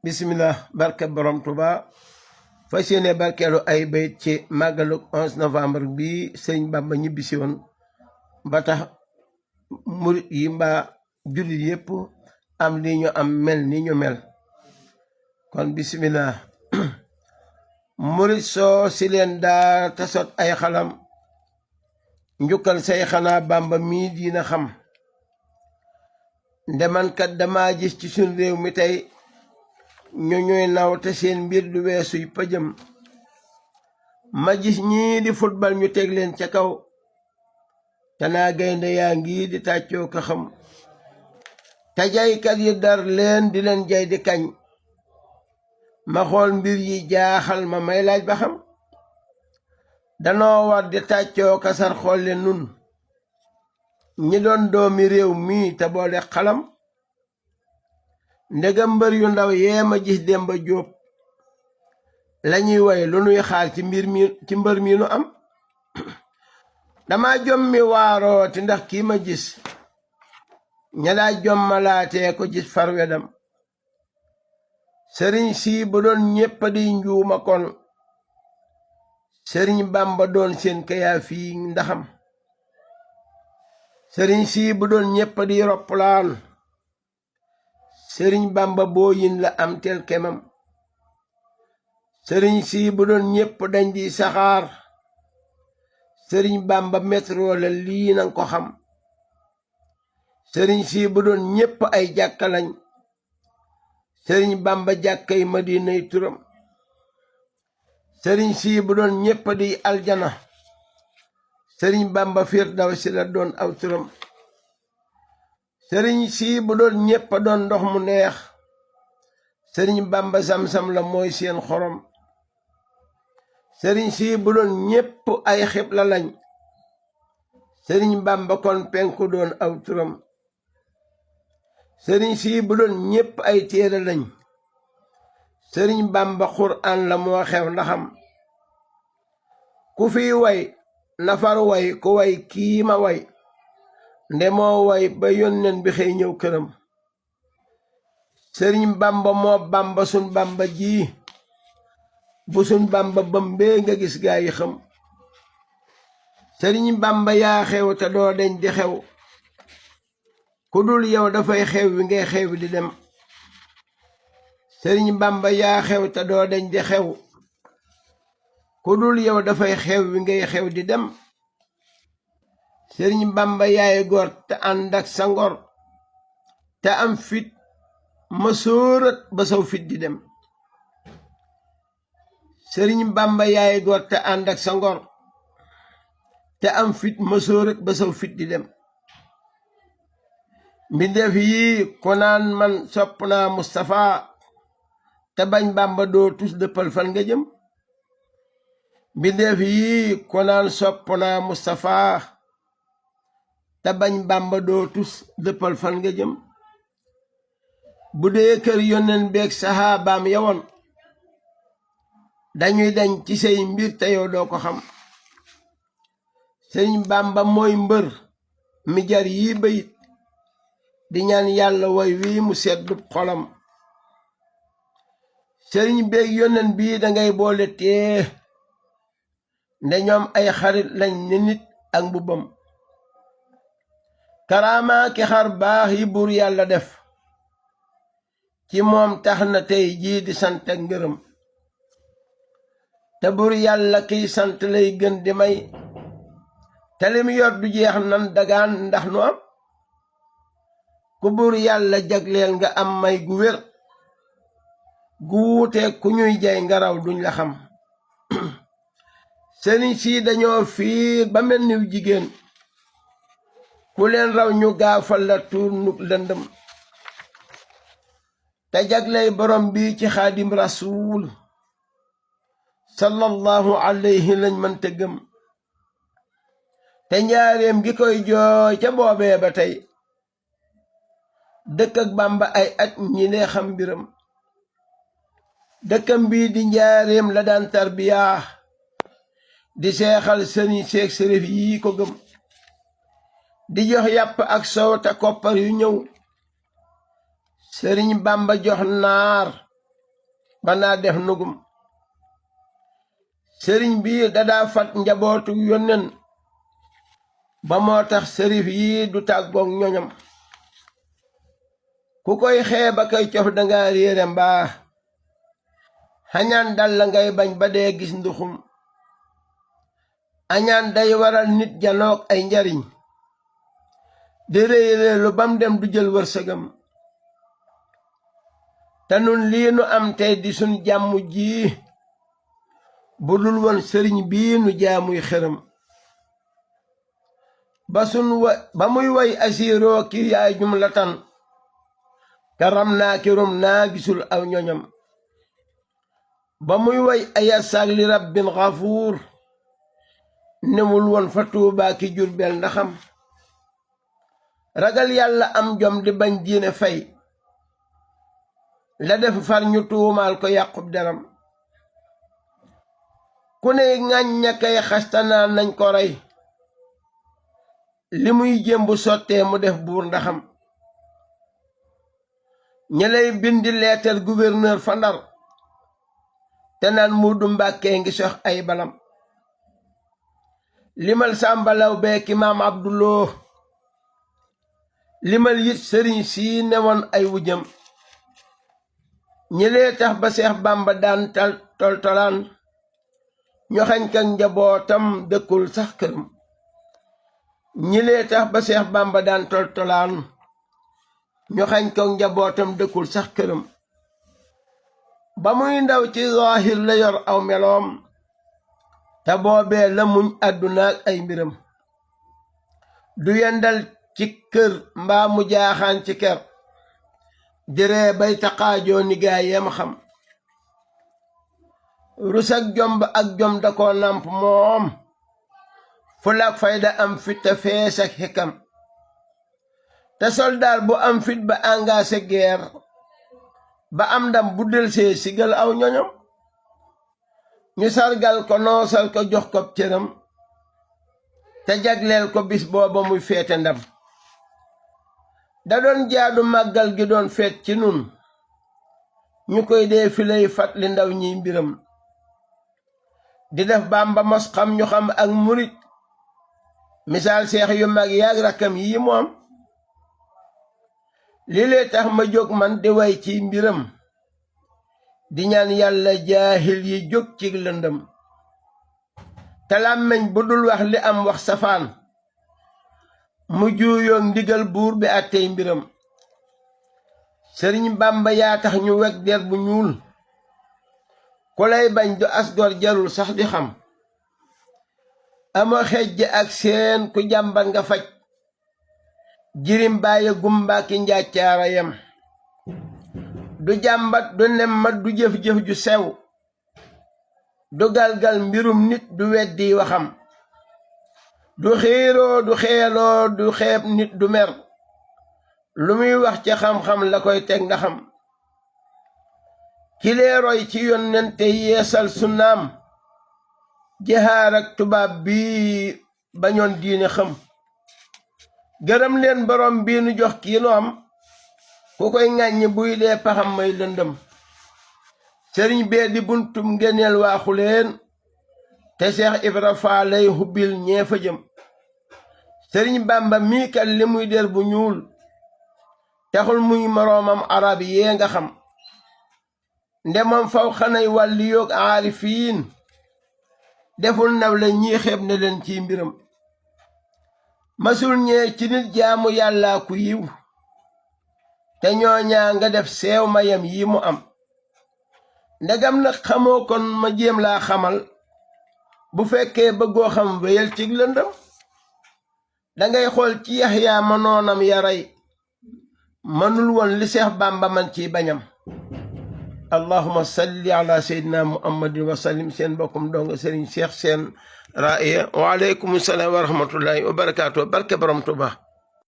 bismillah barke borom Tuba fas yéene barkeelu ay bayit ci màggalu 11 novembre bi sëñ Bamba ñibbisi woon ba tax murit yi mbaa jullit yépp am li ñu am mel ni ñu mel kon bismillah murit soo si leen daa tasot ay xalam njukkal say xanaa Bamba mii diina xam ndemankat dama gis ci suñ réew mi tey ñu ñuy naw te seen mbir du weesuy pëjëm ma gis ñii di football ñu teg leen ca kaw te naa gaynde yaa ngi di tàccoo ko xam te jaykat yi dar leen di leen jay di kañ ma xool mbir yi jaaxal ma may laaj ba xam danoo war di tàccoo kasar xool leen nun ñi doon doomi réew mi te boole xalam ndegam mbër yu ndaw yee ma gis Demba Jóob lañuy woy lu nuy xaar ci mbër mi nu am dama jommi waarooti ndax kii ma gis ña daa jommalaatee ko gis farwedam sëriñ si bu doon ñépp di njuuma kon sëriñ Bamba doon seen kayaa fii ndaxam sëriñ si bu doon ñépp di roppalaan sëriñ Bamba booyin la am tel kemam sëriñ si bu doon ñépp dañ di saxaar sëriñ Bamba metro la lii nan ko xam sëriñ si bu doon ñépp ay jàkka lañ sëriñ Bamba jàkkay Madinay turam sëriñ si bu doon ñépp di aljana sëriñ Bamba Firdawsi la doon aw turam sëriñ si bu doon ñépp doon ndox mu neex sëriñ Bamba Samsam la mooy seen xorom sëriñ si bu doon ñépp ay xibla lañ sëriñ Bamba kon penku doon aw turam sëriñ si bu doon ñépp ay téere lañ sëriñ Bamba Qur'an la moo xew ndaxam ku fi way nafar way ku way kii ma way ndemoo way ba yónneen bi xëy ñëw këram sëriñ Bamba moo Bamba sun Bamba ji bu sun Bamba bëmbee nga gis gaa yi xam sëriñ Bamba yaa xew te doo deñ di xew ku dul yow dafay xew wi ngay xew di dem sëriñ Bamba yaa xew te doo deñ di xew ku dul yow dafay xew wi ngay xew di dem sëriñ Bamba yaay góor te ànd ak sa ngor te am fit ma sóorat ba saw fit di dem sëriñ Bamba yaay góor te ànd ak sa ngor te am fit ma sóorat ba saw fit di dem mbindeef yi ko naan man sopp naa Mustafa te bañ Bamba doo tus dëppal fan nga jëm mbindeef yi ko naan sopp naa Mustafa te bañ Bamba doo tus dëppal fan nga jëm bu dee kër yónneen beeg saxaabaam yawoon dañuy dañ ci say mbir te yow doo ko xam sëriñ Bamba mooy mbër mi jar yi bayit di ñaan yàlla way wii mu seddu xolam sëriñ beeg yónneen bii dangay boole tee nde ñoom ay xarit lañ ni nit ak mbubbam karaama ki xar baax yi buur yàlla def ci moom tax na tey jii di sant ak ngërëm te buur yàlla kiy sant lay gën di may te lim yor du jeex nan dagaan ndax nu am ku buur yàlla jagleel nga am may gu wér gu wuuteeg ku ñuy jay ngaraw duñ la xam sëriñ si dañoo fiir ba mel niw jigéen ku leen raw ñu gaafal la tuur nuk lëndëm te jagley borom bi ci xaadim rasuul sallallahu alayhi lañ mën te gëm te njaareem gi koy jooy ca boobee ba tey dëkk ak Bamba ay at ñi lee xam mbiram dëkkam bii di njaareem la daan tarbiyaa di seexal sëriñ seeg sërif yi ko gëm di jox yàpp ak sow te koppar yu ñëw sëriñ Bamba jox naar ba naa def nugum sëriñ bi dadaa fat njabootu yónneen ba moo tax sërif yi du tàggoog ñoñam ku koy xeeba kay cof danga réere mbaa xañaan dal la ngay bañ ba dee gis nduxum añaan day waral nit janoog ay njariñ di réy-réylu bam dem du jël wërsëgam te nun lii nu am tey di sun jàmm ji bu dul woon sëriñ bii nu jaamuy xërëm ba muy way asiiroo ki yaay jumlatan karam naa kirum naa gisul aw ñoñam ba muy way ayasaag li rabbin xafuur newul woon fa Tuubaa ki Jurbel ndaxam ragal yàlla am jom di bañ diine fay la def far ñu tuumaal ko yàqub deram ku ne ŋàñña kay xastanaan nañ ko rey li muy jëmbu sottee mu def buur ndaxam ñi lay bindi leetar gouverneur fa Ndar te naan Muudu Mbàkke ngi sox ay balam limal sàmbalaw beeki maam Abduloo limal yit sëriñ sii newoon ay wujjam ñi lee tax ba Seex Bàmba daan toltolaan ñoxañ ka njabootam dëkkul sax këram ñi lee tax ba Seex Bàmba daan toltolaan ñoxañ ka njabootam dëkkul sax këram ba muy ndaw ci zaahir la yor aw meloom te boobee la muñ àddunaak ay mbiram du yendal ci kër mbaa mu jaaxaan ci ker diree bay taqaajoo ni gaayeem xam rusak jomb ak jom da koo nàmp moom fulaak fayda am fit te fees ak xikam te soldaar bu am fit ba engagé guerre ba am ndam bu delsee sigal aw ñoñom ñu sargal ko noosal ko jox ko cëram te jagleel ko bis booba muy feete ndam da doon jaadu màggal gi doon feet ci nun ñu koy dee filay fàttali ndaw ñiy mbiram di def Bàmba mos xam ñu xam ak murit misaal seex yu mag yaag rakkam yi moom li lee tax ma jóg man di way ci mbiram di ñaan yàlla jaahil yi jóg ci lëndëm te làmmeñ bu dul wax li am wax safaan mu juuyoog ndigal buur bi àttey mbiram sëriñ Bàmba yaa tax ñu weg der bu ñuul ku lay bañ du asgor jarul sax di xam ama xejj ak seen ku jàmbat nga faj jirim bàyyi gumbaaki njàccaara yam du jàmbat du nemmat du jëf-jëf ju sew du galgal mbirum nit du weddi waxam du xiiroo du xeeloo du xeeb nit du mer lu muy wax ci xam-xam la koy teg ndaxam kilee roy ci yonente yeesal sunnaam jihaar ak tubaab bi bañoon diine xam gërëm leen borom bii nu jox kii nu am ku koy ŋàññi buy dee paxam may lëndëm sëriñ bee di buntum ngeneel waaxu leen te Seex Ibra Faal lay hubbil ñee fa jëm sëriñ Bàmba mii kat li muy der bu ñuul taxul muy moroomam arab yee nga xam ndemam faw xanay wàlli yoog aarifiin deful naw la ñii xeeb ne leen ci mbiram masul ñee ci nit jaamu yàllaa ku yiw te ñooñaa nga def seew mayam yi mu am ndegam nag xamoo kon ma jéem laa xamal bu fekkee bëggoo xam wéyal ci lëndëm dangay xool ci Yaxya ma noonam yaray mënul woon li Seex Bàmba man ci bañam allahumma salli ala sayyidina muhammadin wa sallim seen bokkum donga Sëriñ Seex Seen Raaya wa aleykum salaam wa rahmatullahi wa barakaatu barke borom Tuuba